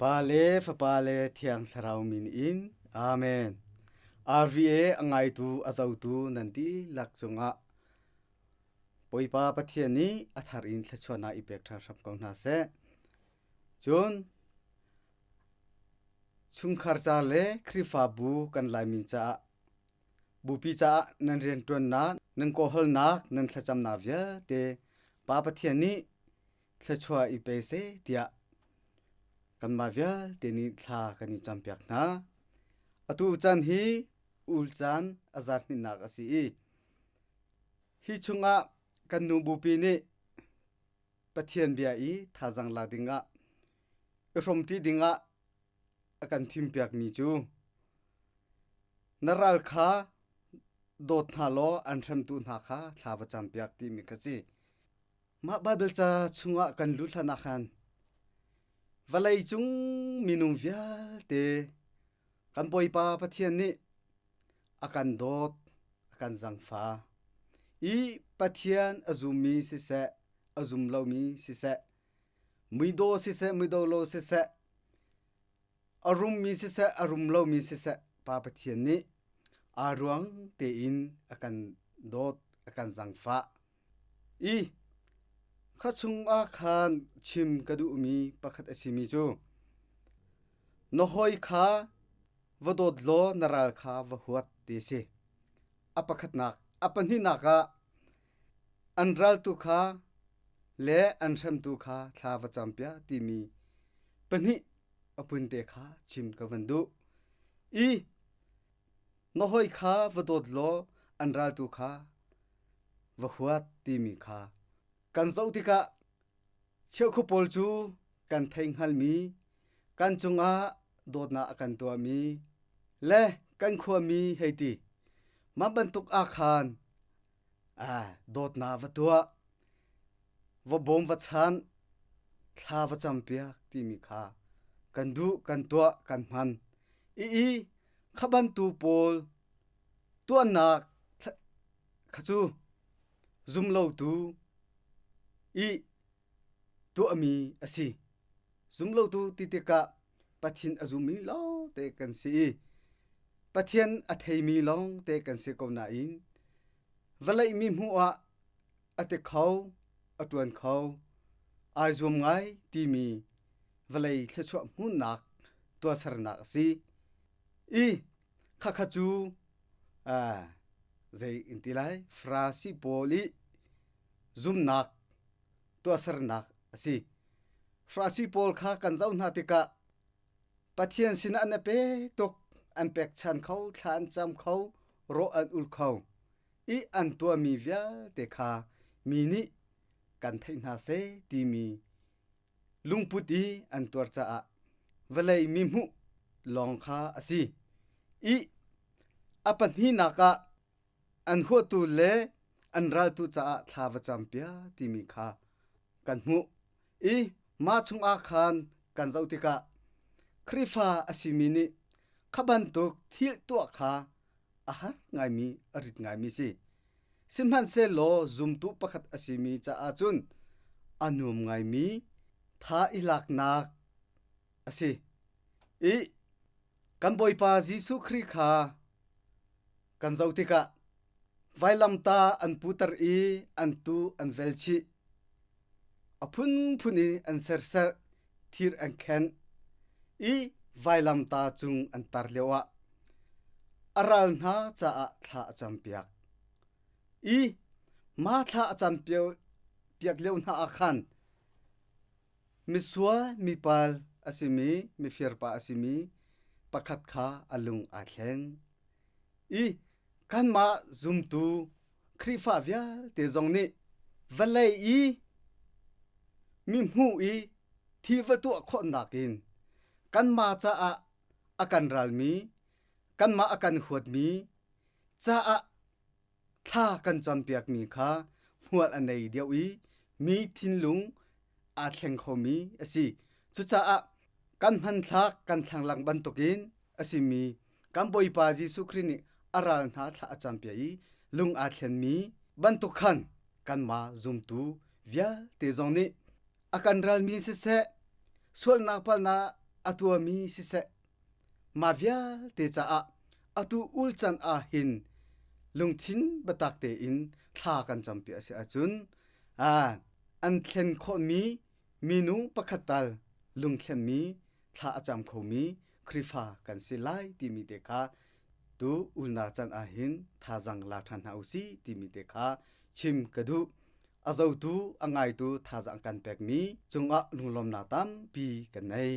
Pa le Fapa le Thiang Thlarau min in. Amen. RVA a ngaitu a zotu nan dihlak cungah Bawipa Pathian nih a thar in thluachuahnak i pek ṭhan hram ko hna seh. Cun chungkhar ca le Khrihfabu kan Laimi caah Bupi caah nan rianṭuannak, nan kawhawlnak, nan thlacamnak vialte Pa Pathian nih thluachuah i pe seh tiah kanmah vialte nih thla kan i campiak hna. Atu caan hi ul caan a zar hnihnak a si i hi chungah kan nu bupi nih Pathian bia i thazaang lak dingah i hrawmṭi dingah a kan thimpiakmi cu na ral kha dawt hna law an hremtu hna kha thla va campiak timi kha si. Mah Baibal ca chungah kan lut hlan ah khan vawlei cung minung vialte kan Bawipa Pathian nih a kan dawt, a kan zangfa i Pathian a zummi siseh, a zum lomi siseh, muidaw siseh, muidaw lo siseh, a rummi siseh, a rum lomi siseh, Pa Pathian nih aa ruang tein a kan dawt, a kan zangfah. I kha chungah khan chim ka duhmi pakhat a simi cu na hawi kha va dawt law na ral kha va huat ti a si. A pakhatnak, a pahnihnak ah an raltu kha le an hremtu kha thla va campiak timi pahnih a punte kha chim ka van duh. I na hawi kha va dawt law an raltu kha va huat timi kha kan zoh tikah cheukhu pawl cu kan thei hngalmi kan cungah dawtnak a kan tuahmi le kan khuami hei ti mah bantuk ah khan dawtnak va tuah va bawm va chan thla va campiak timi kha kan duh kan tuah kan hman i i kha bantu pawl tuahnak kha cu zumlotu i tuahmi a si. Zumlotu ti tikah Pathian a zummi lawngte kan si i Pathian a theimi lawngte kan si ko nain vawlei mi hmuh ah a ti kho, a ṭuan kho, ai zuam ngai timi vawlei thluachuah hmuhnak tuahsernak a si. I khakha cu zei in ti lai Farasi pawl i zumnak tuahsernak a si. Farasi pawl kha kan zoh hna tikah Pathian sinah an i pe tuk, an pekchan kho, thla an cam kho, rawh an ul kho i an tuahmi vialte kha mi nih kan theih hna seh timi lungput i an tuar caah vawlei mi hmuh lawng kha a si. I a pahnihnak ah an huatu le an raltu caah thla va campiak timi kha kan hmuh. I mah chungah khan kan zoh tikah Khrihfa a simi nih kha bantuk thil tuah kha a har ngaimi a rit ngaimi si. Sihmanhsehlaw zumtu pakhat a simi caah cun a nuam ngaimi tha i laknak a si. I kan Bawipa Jesuh Khrih kha kan zoh tikah vailamta an puter i an tu an vel chih. A phunphun in an serserh, thir an khenh i vailamta cung an tar lioah a ral hna caah thla a campiak. I mah thla a campiak lio hna ah khan misual mipal a simi mifirpa a simi pakhat kha a lung aa thleng. I kanmah zumtu Khrihfa vialte zong nih vawlei i mi hmuh i thil va tuah khawhnak in kanmah caah a kan ralmi, kanmah a kan huatmi caah thla kan campiakmi kha hmual a nei deuh i mi thinlung aa thleng khomi a si. Cucaah kan hmanthlak kan thlanglang bantukin a simi kan Bawipa Jesuh Khrih nih a ral hna thla a campiak i lung aa thlenmi bantuk khan kanmah zumtu vialte zong nih a kan ralmi siseh sualnak palnak A tuahmi siseh, mah vialte caah atu ulcan ah hin lungthin biatak tein thla kan campi a si ahcun an thlen khawhmi minung pakhat tal lungthlenmi thla a cam khomi Khrihfa kan si lai timi te kha tu ulnak can ah hin thazang la ṭhan hna usih timi te kha chim ka duh. A zotu, a ngaitu thazang kan pekmi cungah lunglawmnak tampi kan nei.